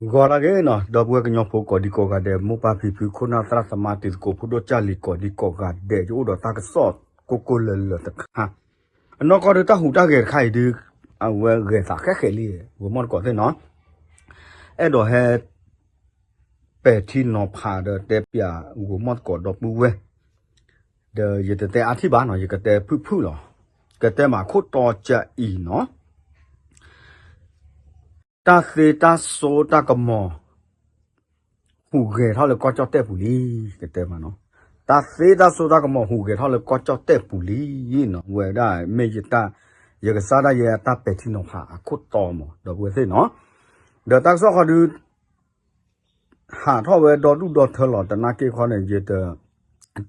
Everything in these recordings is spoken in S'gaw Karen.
ဂီၤလၢအဂ့ၤနီၤ ဒီပုၢ်ဝဲၢ်ကညီဖိကိးဒံကိးဂၤဒဲး မိၢ်ပၢ်ဖံဖု ခိၣ်နၢ်သရၣ်သမါ တံၤသကိးဖိဒိၣ်ကၢ်လံၤ ကိးဒံကိးဂၤဒဲး ယအိၣ်ဒီးတၢ်ကစီၣ်ကိၢ်ကိၢ်လၢၤလၢၤတခါ, အနီၢ်ကီၢ်ဒုးတၢ်ဟူးတၢ်ဂဲၤတခါအံၤဒုး အဝဲဂဲၤသးဃဲးဃဲးလံ ဂိၤမီၢ်သကိးသ့ၣ်နီၤ, အဲၣ်ဒိးဟဲ ပဲာ်ထံနီၤဖးဒီးတဲပၠး ဂိၤမီၢ်သကိးဒီပုၢ်ဝဲၢ်, ဒီးယတတဲအါထံၣ်ဘၣ်နီၤ ယကတဲဖုၣ်ဖုၣ်လီၤ, ကတဲမးခိၣ်တီကၢအံၤနီၤ တၢ်သ့တၢ်စိတၢ်ကမီၤ ဟူးဂဲၤထီၣ်လၢကီၢ်ကၠီၣ်တဲၣ်ပူၤလံ, ကတဲမးနီၤ, တၢ်သ့တၢ်စိတၢ်ကမီၤဟူးဂဲၤထီၣ်လၢကီၢ်ကၠီၣ်တဲၣ်ပူၤလံနီၤ, ဝဲဒၣ်မ့ၢ်ယတၢ် ယကစၢ်ဒၣ်ယဲတၢ်ပဲာ်ထံနီၤဖးအခိၣ်တီမး ဒီပုၢ်ဝဲၢ်သ့ၣ်နီၤ, ဒီးတၢ်ကစီၣ်ဃီဒုး ဟးထီၣ်ဝဲဒီဒူၣ်ဒီထၢလီၤ တနာ်က့ၤခီန့ၣ် ယတ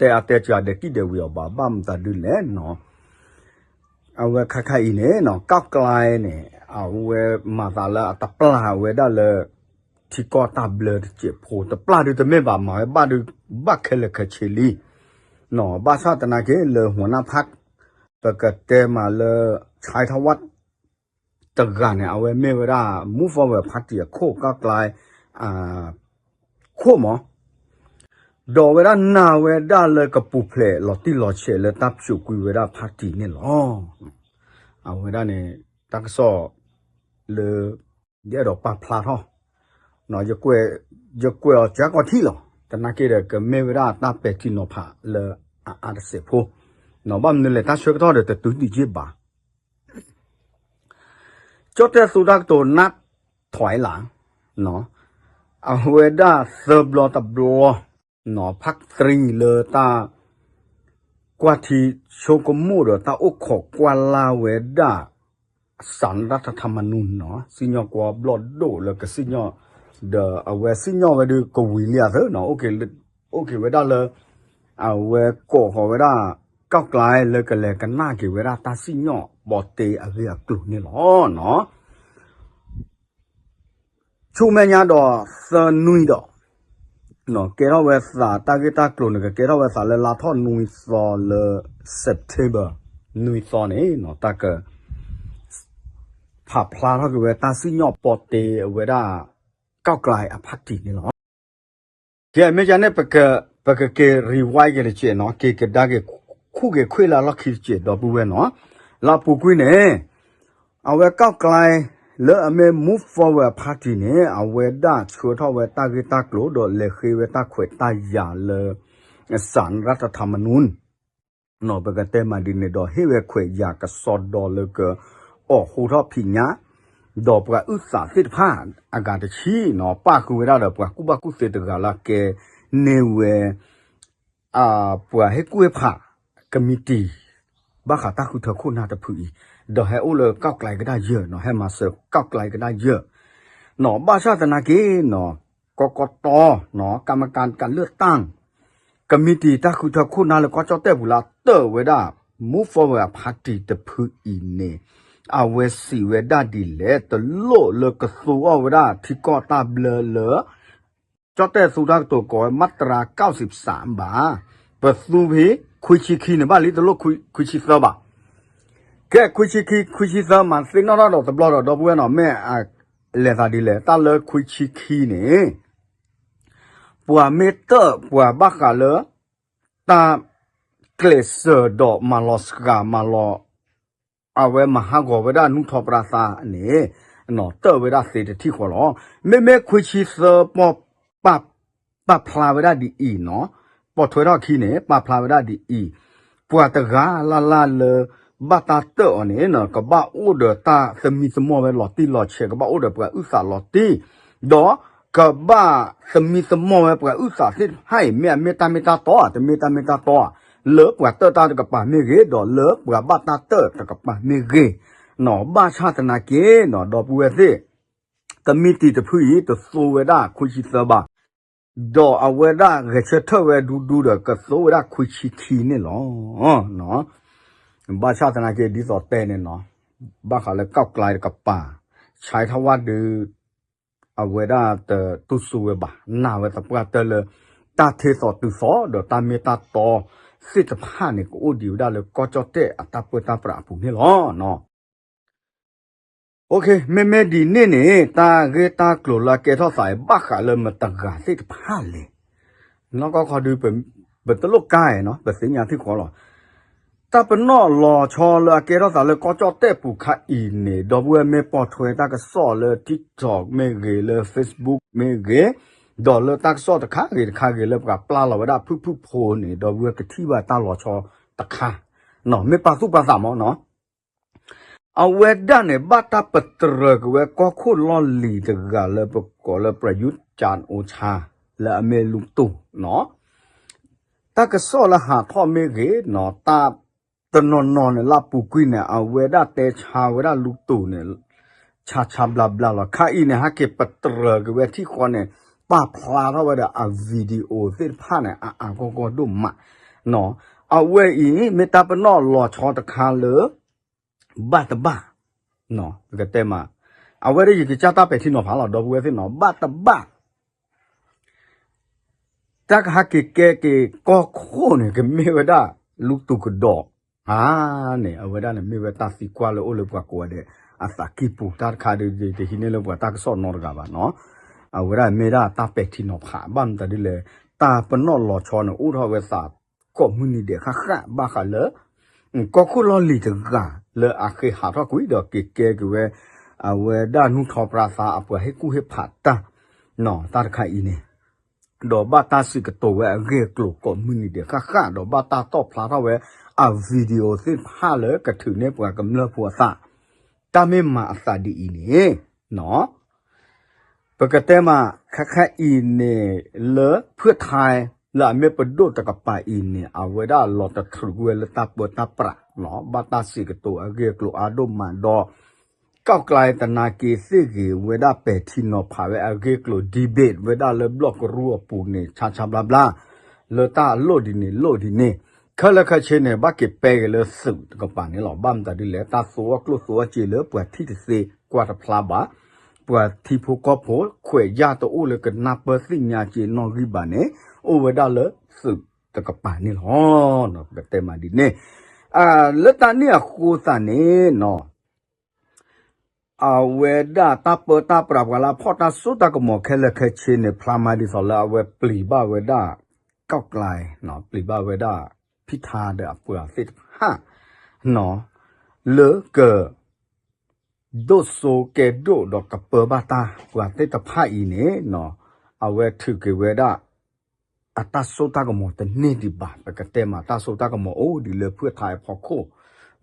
တဲအါတဲစှၤဒဲးကံၣ်ဒဲးဝံၤအီၤဘၣ် ဘၣ်မတၤဒုလဲၣ်နီၤ, အဝဲခါခါအံၤန့ၣ်နီၤ ကၣ်ကျဲန့ၣ် အဝဲမၤသးလၢအတပျၢ်ဝဲဒၣ်လၢ ထံကီၢ်တၢ်ဘျၢတစဲးဖိ တပျၢ်ဒုးတမ့ၢ်ဘၣ် မၤဝဲဘၣ်ဒုး ဘၣ်ခဲလၢာ်ခဲဆ့လံနီၤ, ဘၣ်ဆၣ်သနာ်က့ၤလၢ หัวหน้าพรรค ပကတဲမးလၢ ชัยธวัฒน์ တဂၤန့ၣ် အဝဲမ့ၢ်ဝဲဒၣ် Move Forward Party အခိၣ် ကၣ်ကျဲ ခိၣ်မး, ဒီးဝဲဒၣ်နာ်ဝဲဒၣ်လၢကပူၤဖျဲးလီၤတံၢ်လီၤဆဲးလၢတၢ်ပျိာ်ကွံာ်ဝဲဒၣ် party န့ၣ်လီၤ. အဝဲဒၣ်န့ၣ် တၢ်ကစီၣ်လၢ ယအဲၣ်ဒိးပာ်ဖျါထီၣ်, ယကွဲးအီၤကၢကီၢ်ထံၣ်လီၤ. သနာ်က့ဒီး ကမ့ၢ်ဝဲဒၣ်တၢ်ပဲာ်ထံနီၤဖးလၢအအါတစဲးဖိ, ဘၣ်မနုၤလဲၣ် တၢ်ဆၢကတီၢ်ဒီးတတုၤနံၣ်က့ဘၣ် ကၠီၣ်တဲၣ်သူတၢ်ကတိၤနးထွဲလၢ်, အဝဲဒၣ်သၢဘျီတဘျီ, ဖးတရံ လၢတၢ်ကွၢ်ထံဆိကမိၣ်ဒီးတၢ်အိၣ်ခိးကွၢ်လၢ်ဝဲဒၣ် สารรัฐธรรมนูญ နီၤ စံၣ်ညီၣ်ကွီၢ်ဘျီၣ်ဒိၣ်လၢကစံၣ်ညီၣ်, ဒီးအဝဲစံၣ်ညီၣ်ဝဲဒုးကဝံၤလံအသၢနီၤ, အိၣ်က့ၤဝဲဒၣ်လၢ အဝဲကိးဃီၤဝဲဒၣ် ကၠီၣ်ကျဲလၢကလဲၤကနၣ်က့ၤဝဲဒၣ်တၢ်စံၣ်ညီၣ်ပီတ့အဂ့ၢ်အကျိၤန့ၣ်လီၤ. ဆူမဲာ်ညါဒီးသၢနွံဒီး ကဲထီၣ်ဝဲသးတၢ်ဂ့ၢ်တၢ်ကျိၤန့ၣ် ကကဲထီၣ်ဝဲသးလၢလါထီၣ်နွံသီလၢ September နွံသီန့ၣ် တၢ်က ဖးဖျါထီၣ်က့ၤဝဲတၢ်စံၣ်ညီၣ်ပီတ့အဝဲဒၣ် ကၠီၣ်ကျဲအ party န့ၣ်လီၤ. ကဲ မ့ၢ်ဒ်န့ၣ် ပကက့ၤ rewind က့ၤတစဲးနီၤ, က့ၤကဒါက့ၤ ခူၣ်က့ၤခွံၣ်လၢအလီၢ်ခံတစဲး ဒီပုၢ်ဝဲၢ်နီၤ, လၢအပူၤကွံာ်န့ၣ် အဝဲကၠီၣ်ကျဲ လၢအမ့ၢ် Move Forward Party န့ၣ် အဝဲဒၣ်ဆှၢထီၣ်ဝဲတၢ်ဂ့ၢ်တၢ်ကျိၤ ဒီးလဲၤဃ့ဝဲတၢ်ခွဲးတၢ်ယာ်လၢ สารรัฐธรรมนูญ ပကတဲမးဒ်န့ၣ်ဒီး ဟ့ၣ်ဝဲခွဲးယာ်ကစီဒီလၢက အိးဟူထီၣ်ဖံးညၣ် ဒီးပှၤအုၣ်သးသ့ၣ်တဖၣ် အဂၤတဆံနီၤ ပၣ်ဃုာ်ဝဲဒၣ်ဒီးပှၤကူၣ်ဘၣ်ကူၣ်သ့တဂၤလၢကဲန့ၢ်ဝဲ ပှၤဟ့ၣ်ကူၣ်ဟ့ၣ်ဖး ကမံးတံာ် ဘၣ်ဃးတၢ်ဃုထၢခိၣ်နၢ်တဖုအံၤ ဒီးဟဲအိၣ်လၢကၠီၣ်ကျဲကဒါယၢၢ်နီၤ ဟဲမၤစၢၤကၠီၣ်ကျဲကဒါယၢၢ်နီၤ ဘၣ်ဆၣ်သနာ်က့နီၤ ကီကီတီနီၤ ကမကၣ်ကလုၢ်တၢ် ကမံးတံာ်တၢ်ဃုထၢခိၣ်နၢ်လၢကီၢ်ကၠီၣ်တဲၣ်ပူၤလၢတၢၣ်ဝဲဒၣ် Move Forward Party တဖုအံၤန့ၣ် အဝဲစံးဝဲဒၣ်ဒ်လဲၣ် တလိၣ်လၢကသူအီၤဝဲဒၣ်ထံကီၢ်တၢ်ဘျၢလၢ ကၠီၣ်တဲၣ်သူတၢ်ကတိၤကိးဝဲ มาตราเก้าสิบสาม ဘၣ်, ပသူဖဲခွံဆံခံန့ၣ်ဘၣ်လံ တလိၣ်ခွံဆံသၢဘၣ်. ကဲ ခွံဆံခံ ခွံဆံသၢမၤသ့ၣ်နီၣ်ထီၣ်ဒီးတဘျီဒီး ဒီပုၢ်ဝဲၢ်နီၤ မ့ၢ်အလဲၤသးဒ်လဲၣ် တၢ်လၢခွံဆံခံန့ၣ် ပှၤမ့ၢ်တၢၣ်ပှၤဘၣ်ဃးလၢ တၢ်ကျဲးစၢးဒီးမၤလီၤစှၤမၤလီၤ အဝဲမၤဟးဂီၤဝဲဒၣ်နူၢ်ထီၣ်ပြါသါန့ၣ် တၢၣ်ဝဲဒၣ်သ့တထံၣ်ဃီလီၤ. မ့မ့ၢ်ခွံဆံသၢပီၢ် ပာ်ဖျါဝဲဒၣ်ဒ်အံၤနီၤ, ပိာ်ထွဲထီၣ်ခံန့ၣ် ပာ်ဖျါဝဲဒၣ်ဒ်အံၤ, ပှၤတဂၤလၢ်လၢ်လၢ ဘၣ်တၢ်တၢၣ်အီၤန့ၣ် ကဘၣ်အိၣ်ဒီးတၢ်သမံသမိးဝဲလီၤတံၢ်လီၤဆဲး ကဘၣ်အိၣ်ဒီးပှၤအုၣ်သးလီၤတံၢ်, ဒီးကဘၣ်သမံသမိးဝဲပှၤအုၣ်သးသ့ၣ်တဖၣ်အံၤ မ့ၢ်အမ့ၢ်တၢ်မ့ၢ်တၢ်တီဧါ တမ့ၢ်တၢ်မ့ၢ်တၢ်တီဧါ, လၢပှၤတၢၣ်တၢ်တကပၤမ့ၢ်ဂ့ၤ ဒီးလၢပှၤဘၣ်တၢ်တၢၣ်တကပၤမ့ၢ်ဂ့ၤ, ဘၣ်ဆၣ်သနာ်က့နီၤ ဒီပုၢ်ဝဲၢ်သ့ၣ် ကမံးတံာ်တဖုအံၤ တသိဝဲဒၣ်ခွံဆံသၢဘၣ်, ဒီးအဝဲဒၣ်ဂဲၤဆၢထၢၣ်ဝဲဒူဒူဒီး ကသိဝဲဒၣ်ခွံဆံခံန့ၣ်လီၤ. ဘၣ်ဆၣ်သနာ်က့ ဒ်သိးတဲန့ၣ်နီၤ, ဘၣ်ဃးလၢကၠီၣ်ကျဲတကပၤ ဆဲးထီၣ်ဝဲဒုး အဝဲဒၣ်တတူၢ်စူဝဲဘၣ်, နာ်ဝဲသပှၢ်တၢၢ်လၢ တၢ်ထဲသိးတုၤသိး ဒီးတၢ်မ့ၢ်တၢ်တီသ့ၣ်တဖၣ်န့ၣ် ကအိၣ်ဒံးဝဲဒၣ်လၢကီၢ်ကၠီၣ်တဲၣ်အတၢ်ပၢတၢ်ပြးအပူၤန့ၣ်လီၤ. မ့မ့ၢ်ဒ်န့ၣ်န့ၣ် တၢ်ဂ့ၢ်တၢ်ကျိၤလၢအကဲထီၣ်သးအံၤ ဘၣ်ဃးလၢမတၤတဂၤသ့ၣ်တဖၣ်လဲၣ်. နီၢ်ကီၢ်ခီဒုး ပတလိၣ်ကါနီၤ ပသ့ၣ်ညါသ့ၣ်ဃီလီၤ. တၢ်ပနီၣ်လီၤဆီလၢအကဲထီၣ်သးလၢကီၢ်ကၠီၣ်တဲၣ်ပူၤခါအံၤန့ၣ် ဒီပုၢ်ဝဲၢ်မ့ၢ်ပိာ်ထွဲတၢ်ကစီၣ်လၢ TikTok မ့ၢ်ဂ့ၤ လၢ Facebook မ့ၢ်ဂ့ၤ, ဒီးလၢတၢ်ကစီၣ်တခါဂ့ၤတခါဂ့ၤလၢပှၤပျၢ်လီၤဝဲဒၣ်ဖုၣ်ဖုၣ်ဖိန့ၣ် ဒီပုၢ်ဝဲၢ်ကထံၣ်ဘၣ်တၢ်လီၤဆီတခါ, မ့ၢ်ပာ်သူၣ်ပာ်သးမးနီၤ. အဝဲဒၣ်န့ၣ် ဘၣ်တၢ်ပတြၢၤက့ၤဝဲကီၢ်ခိၣ်လီၢ်လံၤတဂၤလၢပကိးလၢ ပရယူး ကၠၣ်အိၣ်ဆါ လၢအမ့ၢ်လုၢ်တိၢ်နီၤ. တၢ်ကစီၣ်လၢဟးထီၣ်မ့ၢ်ဂ့ၤနီၤ တၢ်တနီၤနီၤန့ၣ် လၢအပူၤကွံာ်န့ၣ် အဝဲဒၣ်တဲဆါဝဲဒၣ်လုၢ်တိၢ်န့ၣ် ဆါဆါဘျါဘျါလီၤ. ခါအံၤန့ၣ် ဟဲက့ၤပတြၢၤက့ၤဝဲထံၣ်ဃီန့ၣ် ပာ်ဖျါထီၣ်ဝဲဒီးအ video သ့ၣ်တဖၣ်န့ၣ် အအါဂီၢ်ဂီၢ်ဒိၣ်မးနီၤ. အဝဲအံၤ မ့ၢ်တၢ်ပနီၣ်လီၤဆီတခါလၢ ဘၣ်တဘၣ်, ပကတဲမး, အဝဲဒၣ်ယကစၢ်တၢ်ပဲာ်ထံနီၤဖးလီၤ ဒီပုၢ်ဝဲၢ်သ့ၣ်နီၤ ဘၣ်တဘၣ် တၢ်ကဟဲက့ၤကဲက့ၤကီၢ်ခိၣ်န့ၣ် ကမ့ၢ်ဝဲဒၣ် လုၢ်တိၢ်ကဒီးဧါန့ၣ် အဝဲဒၣ်န့ၣ်မ့ၢ်ဝဲတၢ်သံကွၢ်လၢအိၣ်လၢပှၤကိးဂၤဒဲး အသးကံၢ်ပူၤ တၢ်တခါဒုး တဟံးန့ၢ်လၢပှၤတၢ်ကစီၣ်နီတဂၤဘၣ်နီၤ. အဝဲဒၣ်မ့ၢ်ဒၣ်တၢ်ပဲာ်ထံနီၤဖး ဘၣ်မတၤဒ်လဲၣ် တၢ်ပနီၣ်လီၤဆီန့ၣ် အိၣ်ထီၣ်ဝဲသး ကိးမုၢ်နံၤဒဲးဃၣ်ဃၣ် ဘၣ်ဃးလၢ ကီၢ်ခိၣ်လီၢ်လံၤတဂၤ လၢအဃ့ဟးထီၣ်ကွံာ်ဒီးက့ၤကဲက့ၤဝဲ အဝဲဒၣ်နူၢ်ထီၣ်ပြါသါအပှၤဟ့ၣ်ကူၣ်ဟ့ၣ်ဖးတၢ် တၢ်တခါအံၤန့ၣ် ဒီးဘၣ်တၢ်စံးကတိၤဝဲအဂ့ၢ်အကျိၤကိးမုၢ်နံၤဒဲးဃၣ်ဃၣ် ဒီးဘၣ်တၢ်တီၣ်ဖျါထီၣ်ဝဲအ video သ့ၣ်တဖၣ်လၢကထုးန့ၢ်ပှၤကမျၢၢ်ဖိအသး တၢ်မ့ၢ်မၤအသးဒ်အံၤန့ၣ် ပကတဲမး ခဲခါအံၤန့ၣ် လၢဖုၣ်ထါ လၢအမ့ၢ်ပဒိၣ်တကပၤအံၤန့ၣ် အဝဲဒၣ်လီၤတတြူးဝဲလၢတၢ်ပၢတၢ်ပြး ဘၣ်တၢ်စံးကတိၤအဂ့ၢ်အကျိၤအါဒိၣ်မးဒီး ကီၢ်ကျါတနာ်က့ၤသ့ၣ်ဂ့ၤဝဲဒၣ်ပဲာ်ထံနီၤဖးဝဲအဂ့ၢ်အကျိၤ debate ဝဲဒၣ်လၢဘျီၣ်ကရူၢ်အပူၤန့ၣ် ဆါဆါဘျါဘျါ လၢတၢ်လိၣ်ဒ်န့ၣ်လိၣ်ဒ်န့ၣ် ခဲလၢာ်ခဲဆ့န့ၣ် ဘၣ်က့ၤပဲဂ့ၤလၢသုးတကပၤန့ၣ်လီၤ. ဘၣ်မတၤဒ်လဲၣ် တၢ်သိအီၣ်ကျိၣ်သိအီၣ်စ့လၢပှၤထံၣ်တသ့ကွၢ်တဖျါဘၣ် ပှၤထံဖိကီၢ်ဖိ ခွဲးယာ်တအိၣ်လၢကနၢ်ပၢၢ်သ့ၣ်ညါစ့နီၣ်ဂံၢ်ဘၣ်န့ၣ် အိၣ်ဝဲဒၣ်လၢသုးတကပၤန့ၣ်လီၤ. ပကတဲမးဒ်န့ၣ် လၢတၢ်န့ၣ်အဃိသတးန့ၣ်နီၤ အဝဲဒၣ်တၢ်ပၢတၢ်ပြးပှၤလၢအဖီၣ်တၢ်စိတၢ်ကမီၤခဲလၢာ်ခဲဆ့န့ၣ် ဖျါမးဒ်သိးလၢအဝဲပျံၤဘၣ်ဝဲဒၣ် ကီၢ်ကျါ ပျံၤဘၣ်ဝဲဒၣ်ဖံထါဒီးအပှၤသ့ၣ်တဖၣ်နီၤ လၢက ဒိၣ်စိကဲဒိၣ်ဒီးကပၢဘၣ်တၢ်ပှၤသ့ၣ်တဖၣ်အံၤန့ၣ်နီၤ အဝဲထုးက့ၤဝဲဒၣ် အတၢ်စိတၢ်ကမီၤတန့ၢ်ဒံးဘၣ် ပကတဲမးတၢ်စိတၢ်ကမီၤအိၣ်ဒံးလၢဖုၣ်ထါအဖီခိၣ်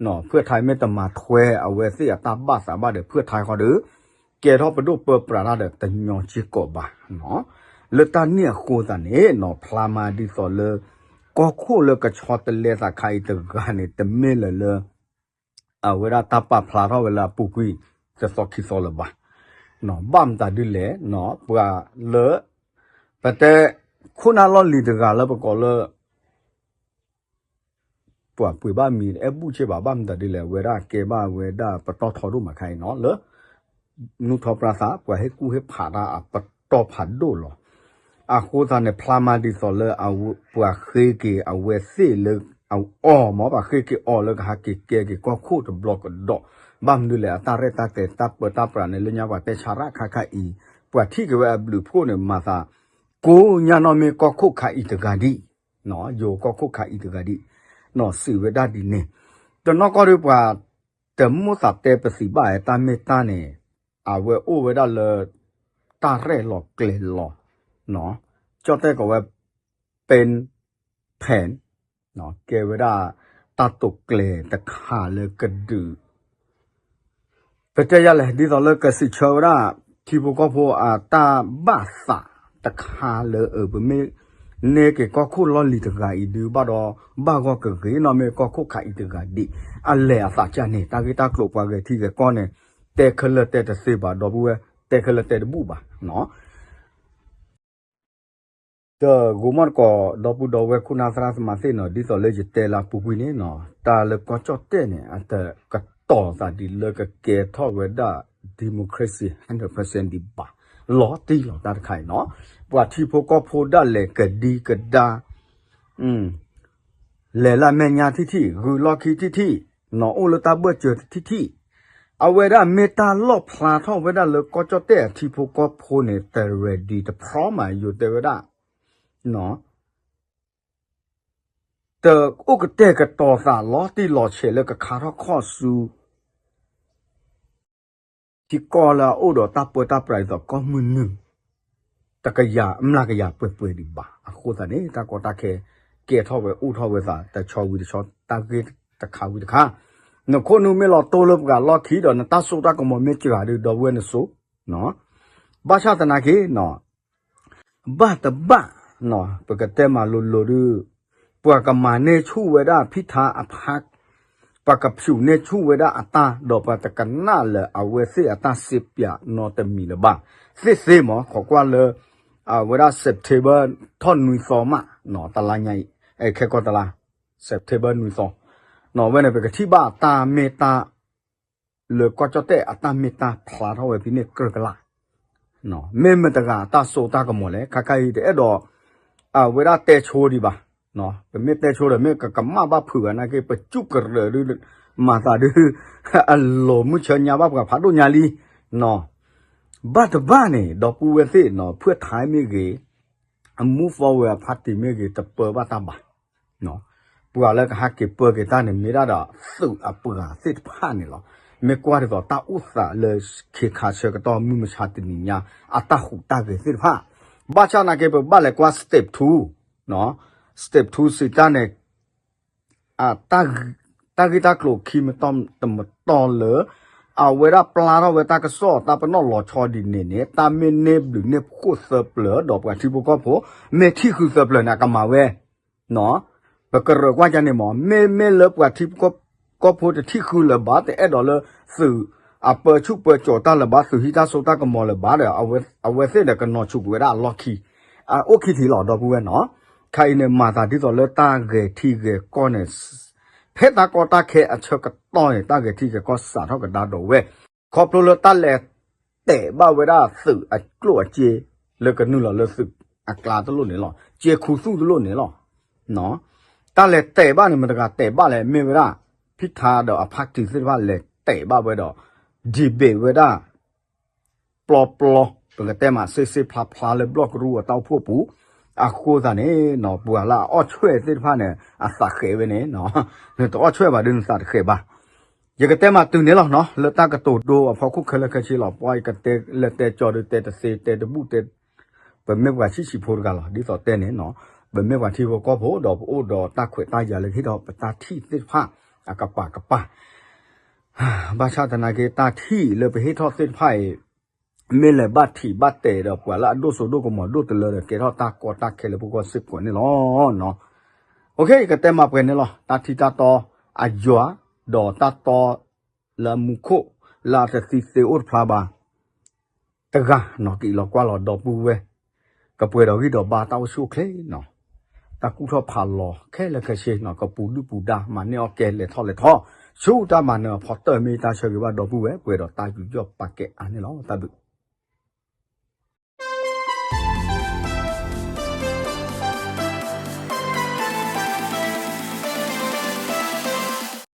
နီၤ ဖုၣ်ထါမ့ၢ်တမၤထွဲအဝဲသ့ၣ်အတၢ်ဘၣ်သးဘၣ်ဒီး ဖုၣ်ထါဃီဒီး ကဲထီၣ်ပဒိၣ်ပၢပြးတၢ်ဒီးတညီစ့ကိးဘၣ်နီၤ လၢတၢ်န့ၣ်အဃိသတးန့ၣ်နီၤ ဖျါမးဒ်သိးလၢ ကီၢ်ခိၣ်လၢကဆီတလဲသးခါအံၤတဂၤန့ၣ် တမ့ၢ်လၢၤလၢ အဝဲဒၣ်တၢ်ပာ်ဖျါထီၣ်ဝဲလၢအပူၤကွံာ်တသီခံသီလၢၤဘၣ်. ဘၣ်မတၤဒ်လဲၣ် ပှၤလၢ ပတဲ ခိၣ်နၢ်လီၢ်လံၤတဂၤလၢပကိးလၢ ပှၤပှ့ၤဘၣ်မံၤအဲၣ်ဘူၣ်ဆ့ဘၣ် ဘၣ်မတၤဒ်လဲၣ် အဝဲဒၣ်ကဲဘၣ်ဝဲဒၣ်ပတီၢ်ထီဒိၣ်မးခါအံၤနီၤ လၢ နူၢ်ထီၣ်ပြါသး ပှၤဟ့ၣ်ကူၣ်ဟ့ၣ်ဖးတၢ်အပတီၢ်ဖးဒိၣ်လီၤ. အဃိသတးန့ၣ် ဖျါမးဒ်သိးလၢ ပှၤဃ့က့ၤအဝဲသ့ၣ်လၢ အအီၣ်မ့ၢ် ပှၤဃ့က့ၤအီၤလၢကဟဲက့ၤကဲက့ၤကီၢ်ခိၣ်တဘျီကဒီး ဘၣ်မနုၤလဲၣ် အတၢ်ရဲၣ်တၢ်ကျဲၤတၢ်ပၢတၢ်ပြးန့ၣ် လၢညါပှၤတဲဆါရၣ်ခါခါအံၤ ပှၤထံၣ်က့ၤဝဲအဘျုးဖှိၣ်န့ၣ် မၤသး ကိးညါနီၢ်မ့ၢ်ကီၢ်ခိၣ်ခါအံၤတဂၤဒံး ယိၤကီၢ်ခိၣ်ခါအံၤတဂၤဒံး စံးဝဲဒၣ်ဒ်န့ၣ် တနီၢ်ကီၢ်ဒီးပှၤ တမိၣ်သးတဲပသံးဘၣ် တၢ်မ့ၢ်တၢ်န့ၣ် အဝဲအိၣ်ဝဲဒၣ်လၢ တၢ်ရဲၣ်လီၤကျဲၤလီၤ ကၠီၣ်တဲၣ်ကိးဝဲ ပ့ၣ် ဖဲၣ် ကဲဝဲဒၣ် တၢ်တိာ်ကျဲၤတခါလၢကဒုး ပတဲယၤလဲၣ် ဒ်သိးလၢကစံးဆၢဝဲဒၣ် ထံဖိကီၢ်ဖိအတၢ်ဘၣ်သးတခါလၢအ ပမ့ၢ်န့ၢ်က့ၤကီၢ်ခိၣ်လီၢ်လံၤတဂၤအံၤဒုးဘၣ်ဒီး ဘၣ်ဂီၢ်ကဂ့ၤနီၢ်မ့ၢ်ကီၢ်ခိၣ်ခါအံၤတဂၤဒံး အလဲၤအသးကၢ်န့ၣ် တၢ်ဂ့ၢ်တၢ်ကျိၤပှၤဂဲၤထံဂဲၤကီၢ်န့ၣ် တဲခဲလၢာ်တဲတသ့ဘၣ် ဒီပုၢ်ဝဲၢ် တဲခဲလၢာ်တဲတဘူၣ်ဘၣ် တဂိၤမီၢ်တကိး ဒီပုၢ်ဒီဝဲၢ်ခိၣ်နၢ်သရၣ်သမါသ့ၣ်နီၤ ဒ်သိးလၢယတဲလၢအပူၤကွံာ်န့ၣ်နီၤ တၢ်လၢကီၢ်ကၠီၣ်တဲၣ်န့ၣ် အတကတီၤသးဒ်လၢကကဲထီၣ်ဝဲဒၣ် democracy hundred percent ဒံးဘၣ် လီၤတံၢ်လီၤတၢ်တခါအံၤနီၤ ပှၤထံဖိကီၢ်ဖိဒၣ်လဲာ်ကဒံကဒါ လဲၤလၢအမဲာ်ညါထံၣ်ထံၣ် ဂုၤလီၢ်ခံထံၣ်ထံၣ် နီၤအိၣ်လၢတၢ်ဘၢၣ်စၢၤထံၣ်ထံၣ် အဝဲဒၣ်မ့ၢ်တၢ်လီၣ်ဖျါထီၣ်ဝဲဒၣ်လၢကီၢ်ကၠီၣ်တဲၣ်အထံဖိကီၢ်ဖိန့ၣ် တ ready တ prom မး ယိၤတဲဝဲဒၣ် တအိၣ်ကတဲာ်ကတီၤသးလီၤတံၢ်လီၤဆဲးလၢကခါထီၣ်ခီၣ်ဆူ ထံကီၢ်လၢအအိၣ်ဒီးတၢ်ပၢတၢ်ပြးဒ်သိးကီၢ်မုၢ်နုာ် တကယၤမျးကယၤပှဲၤပှဲၤဒံးဘၣ်. အဃိသတးန့ၣ် တၢ်ကီတၢ်ခဲ ကဲထီၣ်ဝဲအိၣ်ထီၣ်ဝဲသး တဆီဝံၤတဆီ တၢ်ဂ့ၢ်တခါဝံၤတခါ နခိၣ်နူာ်မ့ၢ်လီၤတိၢ်လၢပှၤလီၢ်ခံဒီး နတၢ်စိတၢ်ကမီၤမ့ၢ်စှၤဒီး ဒီပုၢ်ဝဲၢ်နစိ ဘၣ်ဆၣ်သနာ်က့ ဘၣ်တဘၣ် ပကတဲမးလိၤလိၤဒုး ပှၤကမၤန့ၢ်ဆူၣ်ဝဲဒၣ်ဖံထါအဖါ ပှၤကဖၠူးန့ၢ်ဆူၣ်ဝဲဒၣ်အတၢ် ဒီးပှၤတကနၣ်လၢအဝဲသ့ၣ်အတၢ်စ့ပၠးနီတမံၤလၢၤဘၣ်. သ့ၣ်သ့မး ခိးကွၢ်လၢ အဝဲဒၣ် September ထီၣ်နွံသီမး တလါညါအံၤ ခဲကီၢ်တလါ September နွံသီ နီၢ်ဝဲန့ၣ် ပကထံၣ်ဘၣ်တၢ်မ့ၢ်တၢ် လၢကီၢ်ကၠီၣ်တဲၣ်အတၢ်မ့ၢ်တၢ်ဖျါထီၣ်ဝဲဖဲန့ၣ်ကြၢးကလာ် မ့ၢ်မတၤတဂၤအတၢ်စိတၢ်ကမီၤလဲၣ် ခါခါအံၤတအဲၣ်ဒိး အဝဲဒၣ်တဲဆိဒံးဘၣ်. ပမ့ၢ်တဲဆိဒီး မ့ၢ်ကကမၣ်ဘၣ်ဖုးဂၤနာ်က့ ပစူၣ်ကရၢၢ်ဒုး မၤသးဒုး အလီၤမုၢ်ဆၢညါဘၣ်ပှၤဖးဒိၣ်ညါလံ. ဘၣ်တဘၣ်န့ၣ် ဒီပုၢ်ဝဲၢ်သ့ၣ် ဖုၣ်ထါမ့ၢ်ဂ့ၤ အ move forward အ party မ့ၢ်ဂ့ၤ တပၢဘၣ်တၢ်ဘၣ်. ပှၤလၢကဟဲက့ၤပၢက့ၤတၢ်န့ၣ် မ့ၢ်ဒၣ်ဒီးသုးအပှၤသ့ၣ်တဖၣ်န့ၣ်လီၤ. မ့ၢ်ကွၢ်ဒ်သိးတၢ်အိၣ်သးလၢခ့ခါဆၢကတီၢ်မုၢ်မဆါတနံၤညါ အတၢ်ဟူးတၢ်ဂဲၤသ့ၣ်တဖၣ် ဘၣ်ဆၣ်နာ်က့ ပဘၣ်လဲၤကွၢ် step two, step two စံးတၢ်န့ၣ် တၢ်ဂ့ၢ်တၢ်ကျိၤခံမတီၢ်တမတီၢ်လၢ အဝဲဒၣ်ပျၢ်ထီၣ်ဝဲတၢ်ကစီၣ်တၢ်ပနီၣ်လီၤဆီဒ်န့ၣ်န့ၣ် တၢ်မ့ၢ်န့ၢ်ဘျုးန့ၢ်ဖှိၣ်သၢပျၢၤ ဒီးပှၤထံဖိကီၢ်ဖိ မ့ၢ်ထံၣ်ဃုသၢပျၢၤန့ၣ် အကမၤဝဲ ပကရၢၢ်ကွၢ်ကန့ၣ်မး မ့မ့ၢ်လၢပှၤထံဖိကီၢ်ဖိတထံၣ်ဃုလၢၤဘၣ် တအဲၣ်ဒိးလၢသုးအပၢဆူၣ်ပၢစိးတၢ်လၢၤဘၣ် သုးဟံးတၢ်စိတၢ်ကမီၤလၢၤဘၣ်ဒီး အဝဲသ့ၣ်ဒီးကနီၤဆူးကွံာ်ဝဲဒၣ်အလီၢ်ခံ အအိၣ်ခံထံးလီၤ ဒီပုၢ်ဝဲၢ်နီၤ. ခါအံၤန့ၣ် မၤသးဒ်သိးလၢတၢ်ဂဲၤထံဂဲၤကီၢ်န့ၣ် ဖဲတၢ်ကီတၢ်ခဲအဆၢကတီၢ်န့ၣ် တၢ်ဂဲၤထံဂဲၤကီၢ်စးထီၣ်ကဒါဒီးဝဲ ခီဖျိလၢတၢ်လဲၤတဲာ်ဘၣ်ဝဲဒၣ်သုးအကျိၣ်အစ့ လၢကနုာ်လီၤလၢသုးအကျါတလိၣ်န့ၣ်လီၤ စ့ခူသူၣ်တလိၣ်န့ၣ်လီၤ. တၢ်လဲၤတဲာ်ဘၣ်န့ၣ် မတၤတဂၤတဲာ်ဘၣ်လဲၣ် မ့ၢ်ဝဲဒၣ် ဖံထါဒီးအ party သ့ၣ်တဖၣ်လဲၤတဲာ်ဘၣ်ဝဲဒီး debate ဝဲဒၣ် ပျီပျီ ပကတဲမး စ့စ့ဖျါဖျါလၢဘျီၣ်ကရူၢ်အတၢ်အိၣ်ဖှိၣ်ပူၤ အဃိသတးန့ၣ်နီၤ ပှၤလၢအအီၣ်ဆွဲၣ်သ့ၣ်တဖၣ်န့ၣ် အသးဃဲးဝဲန့ၣ် နတအီၣ်ဆွဲၣ်ဘၣ်ဒီးနသးတဃဲးဘၣ်. ယကတဲမးတုၤန့ၣ်လီၤနီၤ လၢတၢ်ကတိၤဒိအဖီခိၣ်ခဲလၢာ်ခဲဆ့လီၤ ပှၤယကတဲလၢတဲကၠီဒုးတဲတသ့တဲတဘူၣ်တဲ ပမ့ၢ်ပှၤဆံးဆံးဖိတဂၤလီၤ ဒ်သိးတဲန့ၣ်နီၤ ပမ့ၢ်ပှၤထံဖိကီၢ်ဖိဒီးပအိၣ်ဒီးတၢ်ခွဲးတၢ်ယာ်လၢကဟ့ၣ်ထီၣ်ပတၢ်ထံၣ်သ့ၣ်တဖၣ် အကပၤကပၤ ဘၣ်ဆၣ်သနာ်က့ တၢ်ထံၣ်လၢပဟ့ၣ်ထီၣ်သ့ၣ်တဖၣ်အံၤ မ့ၢ်လဲၤဘၣ်ထံးဘၣ်တဲာ်ဒီးပှၤလၢအဒိၣ်စိဒိၣ်ကမီၤဒိၣ်တလၢဒီး ကဲထီၣ်တၢ်ကီတၢ်ခဲလၢပဂီၢ်စ့ၢ်ကီးန့ၣ်လီၤ. ယကတဲမးပှဲၤန့ၣ်လီၤ တၢ်ထံၣ်တၢ်တီအယွၤ ဒီးတၢ်တီလၢအမူခိၣ် လၢအတသံသ့အိၣ်တဖျါဘၣ် တဂၤနီၤ ကအံးလီၤကွၢ်လီၤဒီပုၢ်ဝဲၢ် ကပှဲၤဒီးဂံၢ်ဒီးဘါတၢ်အိၣ်ဆူၣ်အိၣ်ချ့နီၤ တၢ်ကူၣ်ထီၣ်ဖးလီၤခဲလၢာ်ခဲဆ့နီၤ ကပူၤဒုၣ်ပူၤဒါ မၤန့ၢ်အီၣ်ကဲလဲၤထီၣ်လဲၤထီ ဆူတၢ်မၤနၢၤအဖီတၢၢ် မ့ၢ်တၢ်ဆၢဂ့ၤဘၣ်ဒီပုၢ်ဝဲၢ် ပှဲၤဒီးတၢ်ယူးယီၣ်ပာ်ကဲအါန့ၣ်လီၤ တၢ်ဘျုး